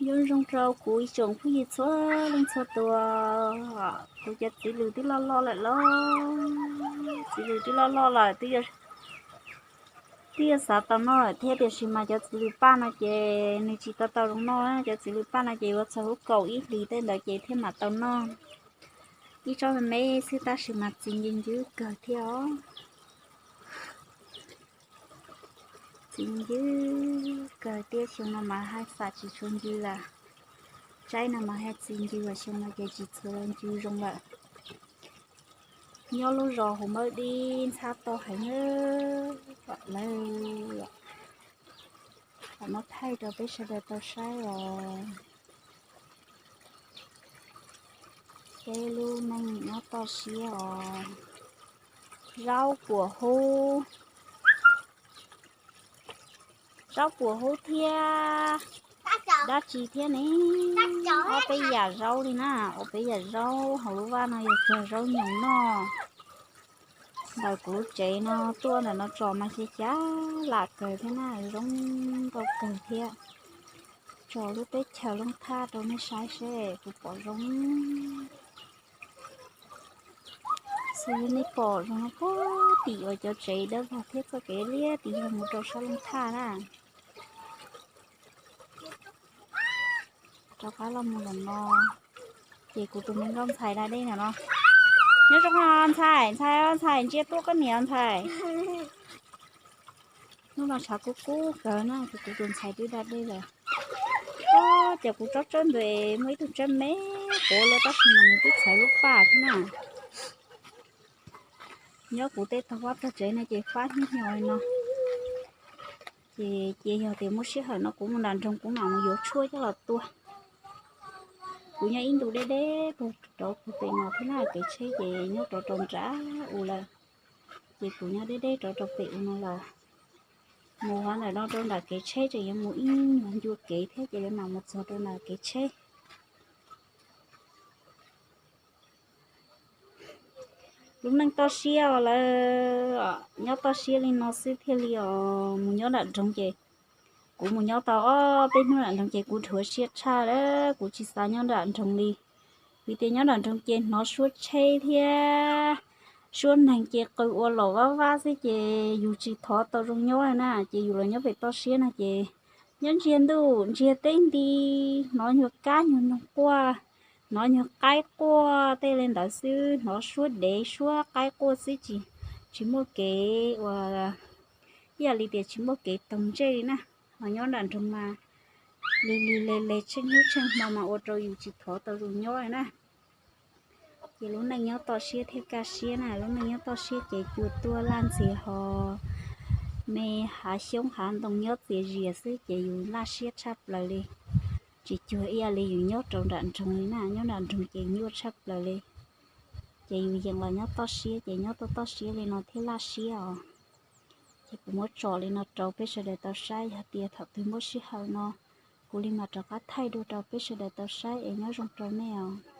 Nyob zoo rau kuv ib tsoom phooj ywg txhua leej txhua tus. Kuv cov txiv lws twb loj loj lawm lauj, txiv lws twb loj loj lawm, twb yuav xav tau noj lawm thiab, tiam sis mas cov txiv lws paj no ces nws tsis tau tau zoo noj. Cov txiv lws paj no ces yuav txog lub kaum ib hlis tej ntawd ces thiaj mam tau noj. Ib tsob me me xwb tab sis mas txi ncw ncwb kawg thiab os. Txi ncw ncwb kawg thiab, xyoo no mas haj xam tsis tshua ncw lawm. Tsaib no mas haj txi ncw, xyoo no ces tsis tshua ncw zoo lawm. Nyob lub zos Hauv Mawb Dib ntxhab toj heev lawm. Muab thaij rau peb sawv daws tau saib os. Peb lub neej nyob toj siab os. Zaub puas hub, zaub puas hub thiab dab tsi thiab ne? Ob peb yam zaub li na, ob peb yam zaub hauv lub vaj no yog cog zaub nyoos noj. Ntawm kuv lub tsev no tuaj ntawm no tso mas xyov xyov lam kawg thiab na, zoo nkauj kawg thiab. Tso lub teb chaws Looj Thaj rau nej saib seb puas pom zoo. Xws li nej pom zoo puag tim uas cov tsev dawb vog thiab txoj kev liab tim yog mus rau sab Looj Thaj na. Rov qab los mus ntawm no, ces kuv tus me nkauj ntxhais da dej ntawm no. Nyob zoo os ntxhais, ntxhais, ntxhais ntsia tuaj koj niam ntxhais. Hnub no tshav kub kub kawg na, ces kuv tus ntxhais twb da dej lawm. Ces kuv tsob tsawb ntawd muaj ib tug tsawb me quav los tab sis mas nws twb txhais lub paj thiab na. Nyob kuv tej tog vaj tog tsev no ces fab hnub nyo li no. Ces cia yog tias muaj sij hawm no kuv mus nram nroog kuv mam mus yuav tshuaj coj los tua. Kuv nyob ib ntu deb deb puag rov puag pem no thiab na, kev tsheb ces nyob rov rau nram u lawm. Ces kuv nyob deb deb rov rau pem u no lawm. Mus qhov ntawm no rau nram kev tsheb tseem yuav mus ib nyuag ncua kev thiab ces mam mus txog rau nram kev tsheb. Lub neej toj siab os lawm, nyob toj siab li no xwb thiaj li os. Mus nyob nram nroog ces kuv mus nyob tau ob peb hnub nram nroog ces kuv dhuav siab tshaj lawm, kuv tsis xav nyob nram nroog li. Vim tias nyob nram nroog ces hnov suab tsheb thiab suab neeg ces qw ua los vab vab xwb ces yus tsis thov tau zoo nyob na. Ces yus los nyob pem toj siab no ces nyob ntsiag ntuj ntsiag teb nti, hnov nyuag kab nyuag noog quaj, hnov nyuag qaib quaj tej li ntawd xwb, hnov suab dev suab qaib quaj xwb, tsis, tsis muaj kev ua, ib yam li tias tsis muaj kev toog ntsej li na. Ho nyob nram nroog mas lig lig le le tsheej hnub tsheej hmo mas ua rau yus tsis thov tau zoo nyob li na. Ces lub neej nyob toj siab thiaj kaj siab na, lub neej nyob toj siab ces cua tuaj laj ntxiag ho me hav xyoob hav ntoo nyob txias zias xwb ces yus laj siab tshaj plaws li. Tsis cuag ib yam li yus nyob rau nram nroog li na, nyob nram nroog ces nyuaj tshaj plaws li. Ces yus yeej los nyob toj siab ces nyob toj toj siab li no thiaj laj siab os. Ces kuv muab tso li no rau peb sawv daws tau saib, yog tias thaum twg muaj sij hawm no kuv li mam rov qab thaij dua rau peb sawv daws tau saib es nyob zoo rau nej os.